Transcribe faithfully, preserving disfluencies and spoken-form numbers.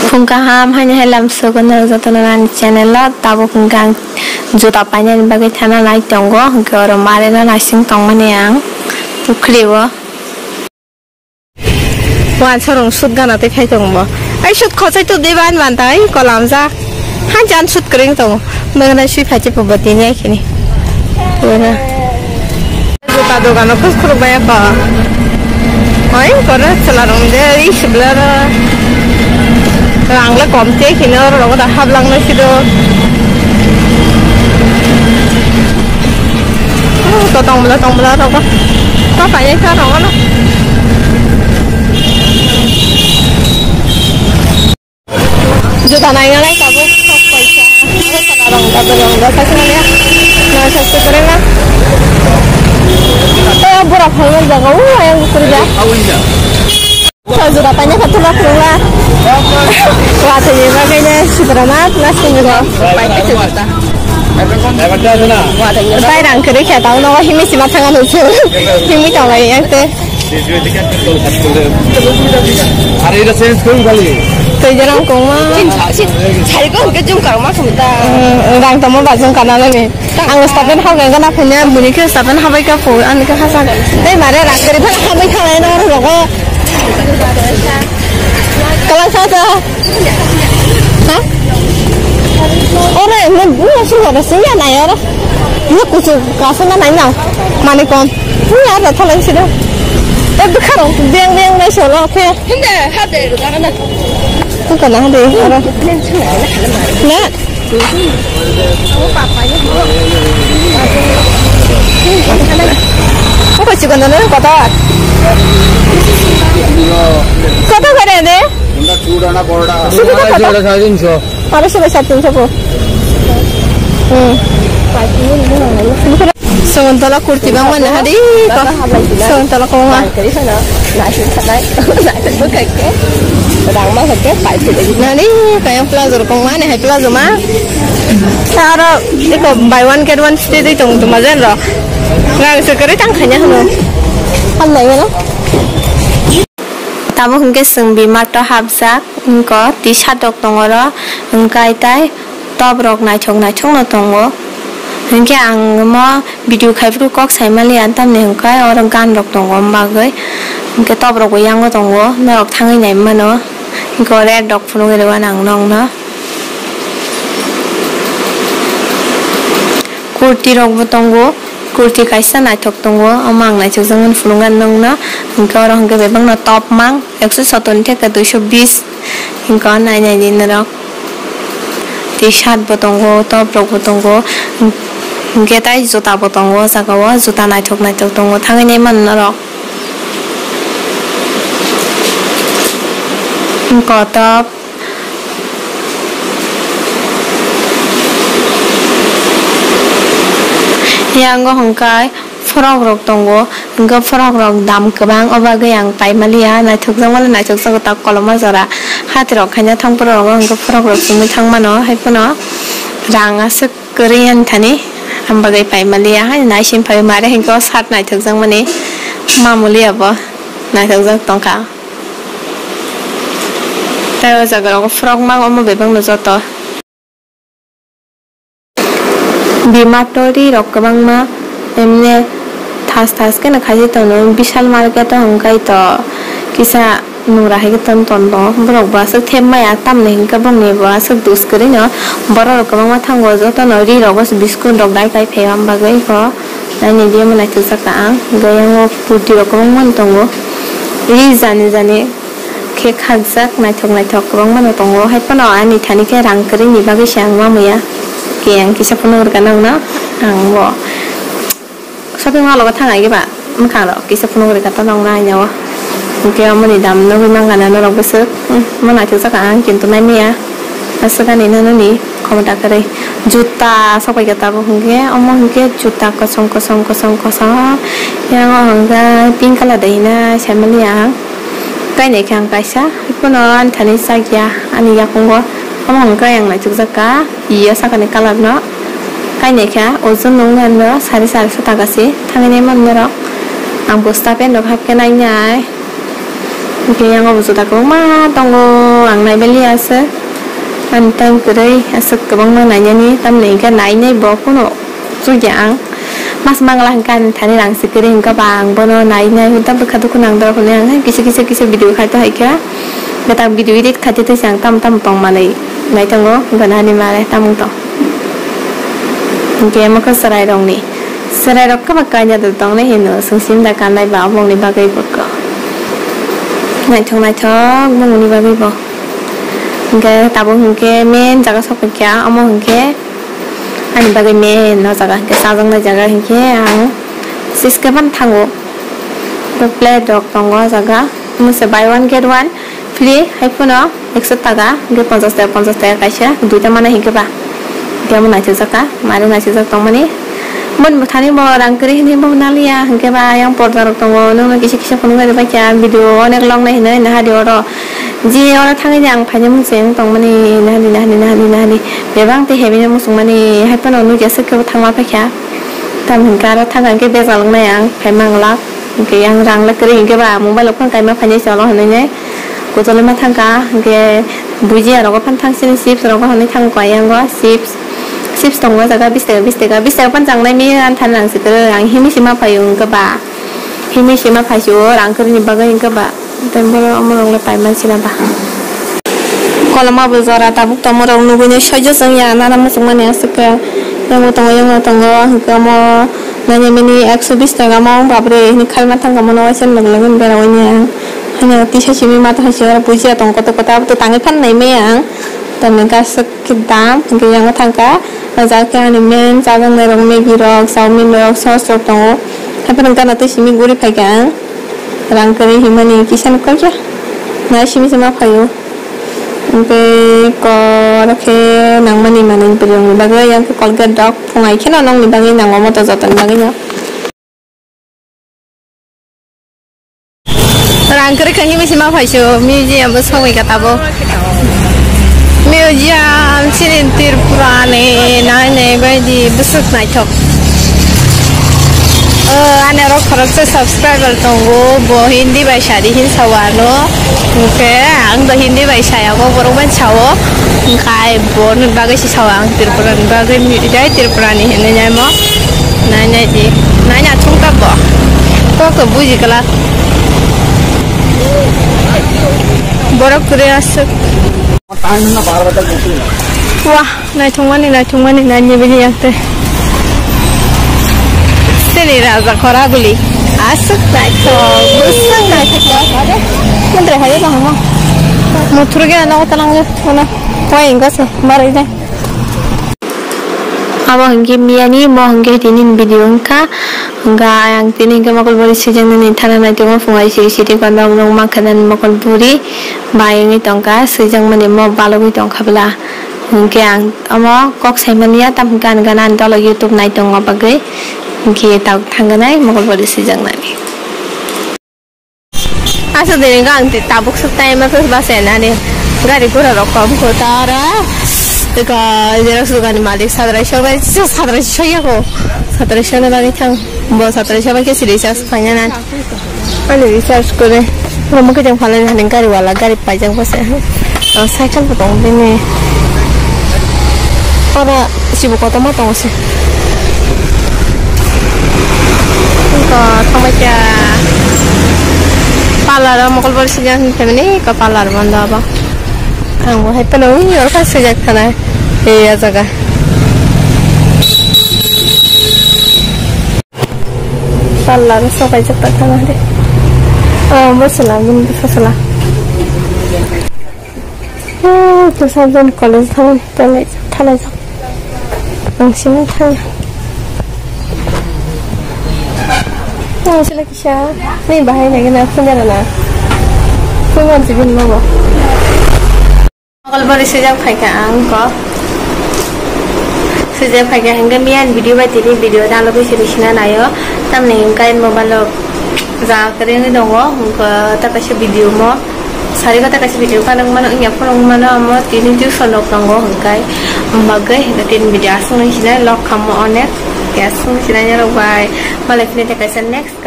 Phung kaham, haini hai lamsogo norok jotono ani channel o. Tabuk hwnkhe ang juta painani bagwi thana nai tongo, hwnkhe oro marino naising tongmani ang pukhri o. Wansa rong sut gana tei phai tongo bo. Ai sut khosai tu di ban ban tai kolamjak. Hai jan sut kring tongo. Mwngnai sui phai bo tini ai khini. Juta dogano khus khuruk bai kho. Oi koro chwla rong de ri sibla ro. Rang le kom te khini oro rogo da hap lang nai sido. To tong bla tong bla rogo. To pai kha rogo no. Juta naina nai tabuk sok paisa. Aro saka rong da rong da sa sina ya. Na sa se kore na. Eh, bura phai jaga u ayang kuri ja. Sa juta paina kha tula kurula. Wa te ye ba kaine sibra ma plastic ni go. Pai te juta. Pai rang kuri kha tau no himi sima thanga no se. Himi tong lai yang te. Are ira change kung kali. Tei jera kung ma. Sari ko ke jum kar ma sumta. Rang tamo ba jum kana le ni. Ang stapen hau ga na phanya muni ke stapen habai ka pho an ka hasa. Tei mare rang kari phan habai khalai no rogo. Kalang sa sa. Ha? Ore, mo bu su ore sing ya na ya ore. Mo kuchu kasu na na na. Mani kon. Ni ya da thalang sida. E bukharo beng beng na solo khe. Hinde ha de ga na. Ku kana ha de ore. Na. Ko chikon na kotor. Kotor kare de. Unda chuda na borda. Sudu ko kotor. Aroiso bai sare tinso po. Hmm. Sagontala kurti bangma nahadi ko. Sagontala kongma. Nahadi kayang plazo rok kongma nahai plazo ma. Aro eko buy one get one free dei tong tuma jen ro. Nang se kare tang khanya hano. Hamnai gano. Tamo hwnkhe chwng B-Mart o hapjak, wngkha T-shirt rok tongo oro, hwnkhe tai top rok naithok naithok no tongo. Hwnkhe ang omo video khai phuru kok sai maliya, tamni hwnkhe oro gan rok tongo, wng bagwi hwnkhe top rok bo yango tongo, norok thangwi nai mano, hwnkhe oro rack rok phunugwi rw nang nokno. Kurti rok bo tongo, kurti kaisa naithok tongo, omo ang naithokjakmani phunukna nokno, hwnkhe oro hwnkhe bebakno top mang ekso sottor ni theke duiso bis, hwnkhe o nai nai di norok. T-shirt bo tongo, top rok bo tongo, hwnkhe tai juta bo tongo o jaga o, juta naithok naithok tongo, thangwi nai mano norok. Kotor. Yango hwnkhe frock rok tongo, hwnkhe frock rok dam kwbang, o bagwi ang pai maliya, naithokjakmani naithokjago tak koloma jora, hati rok khaina thangphuru rogo hwnkhe frock rok chumui thangmano, haiphano rang aswk. Kwrwi ani thani ang bagwi pai maliya, hai naisin phai mare hinkhe o shirt naithokjakmani mamuli abo naithokjak tongkha. Tei o jaga rogo frock mang omo bebak no joto. B-Mart o ri rok kwbangma emne thas thas khe no khaijak tongo, Vishal market o hwnkhe to kisa. Nung ra hai khe ton ton bo borok bo aswk thep maya tamni hinkhe bongni bo aswk dus kwrwi no borok rok kwbangma thango jotono ri rogo se biskut rok dai pai phaio am bagwi bo naini di omo naithok jak ang hwnkhe ayang o kurti rok kwbangma no tongo ri jani jani khe khakjak naithok naithok kwbangma no tongo hai phano ani thani khe rang kwrwi ni bagwi se ang mamaya khe ang kisa phunuk rwkha nokno ang bo. Shopping mall o thang ai ba bwkhak rok kisa phunuk rwkha ta nong nai o. Hwnkhe omo ni dam nugwi mankha na norok bwswk. Hmm, omo naithok jak ang kintu nai maya. Aswk ani nani khomota kwrwi. Juta sok pai kha tabuk hwnkhe omo hwnkhe juta kosom kosom kosom kosom. Yang o hwnkhe pink colour de hwnwi sai mali ang. Kainwi khe ang kaisa, haiphano ani thani chak ya, ani yakungo. Omo hwnkhe ayang naithok jak kha, ya sakani colour no. Kainwi khe ojon nung nai no sari sari sota gasi thangwi nai man norok. Ang bosta pen rok hap khe nai nai. Hwnkhe yang o bo juda kwbangma tongo, ang naibaliya aswk. Ani time kwrwi aswk kwbangma nainani, tamni hwnkhe nainai bo phano chukya ang. Mas mangla hwnkhe ani thani rang si kwrwi hwnkhe ba ang bono nainai, hwnkhe bwkha dukhu nang dorok hwnwi ang hai kisa kisa kisa video khai to hai kha. Hwnkhe ta video edit khai twi se ang tamo tamo tong manwi nai tongo, hwnkhe nahani mare tamung tong. Hwnkhe omo khe chwrairokni. Chwrairok kwbang kainwi tongna hino, chwng simi da kannai ba omo wngni bagwi bo kok. Naithok naithok bumungni bagwi bo. Hwnkhe tabuk hwnkhe main jaga sokphaikha, omo hwnkhe ani bagwi main o jaga hwnkhe chajaknai jaga hwnkhe ang siskhe phano thango. Bo plate rok tongo o jaga. Omo se buy one get one free hai phano ekso taka, hwnkhe ponchash taka, ponchash taka kaisa, duita manai hwnkhe ba. Hwnkhe omo naithokjak kha, mare naithokjak tongmani. Boni bwthani bo rang kwrwi hwnwi bo naliya, hwnkhe ba ayang porda rok tongo, nwngno kisa kisa phunuknai rwbaikha, video onek longnai hwnwi nahadi oro. Je oro thangwi ang phaina muchung tongmani, nahadi, nahadi, nahadi, nahadi. Bebak tei heavy no muchungmani, hai phano nukya swk khe bo thangma phaikha. Tamo hwnkhe aro thangkha hwnkhe bejal wngnai ang, phai manglak. Hwnkhe yang rang le kwrwi hwnkhe ba mobile rok phano kaima phainai se olo hwnwi nai. Kutulwi ma thangkha hwnkhe bujia rogo phano thang sini chips rogo hwnwi thangkha yango chips. Chips tongo o jaga bish taka bish taka bish taka phano changnai mi ani thani rang se kwrwi ang himwi se ma phaio hwnkhe ba. Himwi se ma phaisio rang kwrwini bagwi hwnkhe ba. Tei borok omo rok le paiman sina ba. Koloma bo jora tabuk tongma rok nugui nai soijo chwng ya nana muchung mani aswk khe. Yango tongo yango tongo hwnkhe omo nanya mani ekso bish taka mo bapre hwnwi khaima thangkha mono waisa lwng lwng bera oi ni ang. Hani tisa simi mata hai se oro bujia tong koto koto abo to tangwi phan nai maya ang. Tamni kasak. Khe dam hwnkhe yango thangkha. O jaga khe ani main chajaknai rok Maggi rok, chowmin rok, sauce rok tongo. Haphano gana twi simi guri phaikha ang. Rang kwrwi himani kisa nukha khe. Nai simi se ma phaio. Hwnkhe kor khe nangmani manwi bwrwngni bagwi yang khe Colgate rok phungai kheno nokni bagwi nango moto jotoni bagwi no. Rang kwrwi kha himwi se ma phaisu museum bo songwi kha tabuk. Museum chini Tripura ni nai nai bai di bwswk naithok. O ani oro khoroksa subscriber tongo, bo Hindi bai sadi hin sao ano. Hwnkhe ang do Hindi bai saya bo borok bai sao. Hwnkhe bo nini bagwi se sao ang Tripura ni bagwi jai Tripura ni hinwi nai mo. Nai nai di. Nai na thung ta bo. Kok to buji kala. Borok kwrwi aswk. Wah, naithokmani, naithokmani, naini bini yakte. Sini raja khoraguli. Aswk naithok, bwswk naithok. Mantri hai bahama. Muthurge ano tanang ano. Wai inga se, marai dai. Abo hwnkhe miyani, mo hwnkhe tini video wngkha. Hwnkha ang tini hwnkhe mokol buri swijaknani thana nai tongo, phungai siri siri kono rok nokma khe nani mokol buri bai wngwi tongkha, swijakmani mo balugwi tongkha bwla. Hwnkhe ang omo kok saimaniya, tamo hwnkhe ani gana ani dolo YouTube nai tongma bagwi hwnkhe tabuk thangkha nai mokol buri swijaknani. Aswk dini ang tei tabuk swk time ma basa nani gari gura rok kom ko tara. Teka xerox dogan ni malik sadrai sograi sadrai soya ko sadrai sograi bagwi thang bo sadrai sograi ke siri sas paina nan. Ani recharge kore. Romo ke jang phalai hani gari wala gari paijak basa. Cycle bo tong bini. Ora sibo kotorma tongo se. Ko thangbai kha. Parlour o mokol bor sijak hinwi phaimani ko parlour bondo abo. Ang bo hai phano ui oro kha sijak thana. Ei a jaga. Parlour o sokaijak ta thana de. Oh, bo sila, bini bwsa sila. Oh, to sabjani college thang, thalai, thalai. Ang sini thang. Ang sila kisa, ni bahai nagi na, punya na. Punya sibin mo. Mokol bori swijak phaikha ang kok. Swijak phaikha hingke miyan video bai tini video dalogwi siri sina naio. Tamni hingke mobile o ja kwrwngwi tongo, hingke ta kaisa video mo. Sari kata kaisa video kanang mano, wngya phone mano, amo tini tuition rok tongo hingke. Bagwi hingke tini video aswk nung sinai lok khammo onek. Aswk nung sinai norok bai. Malai phini ta kaisa next.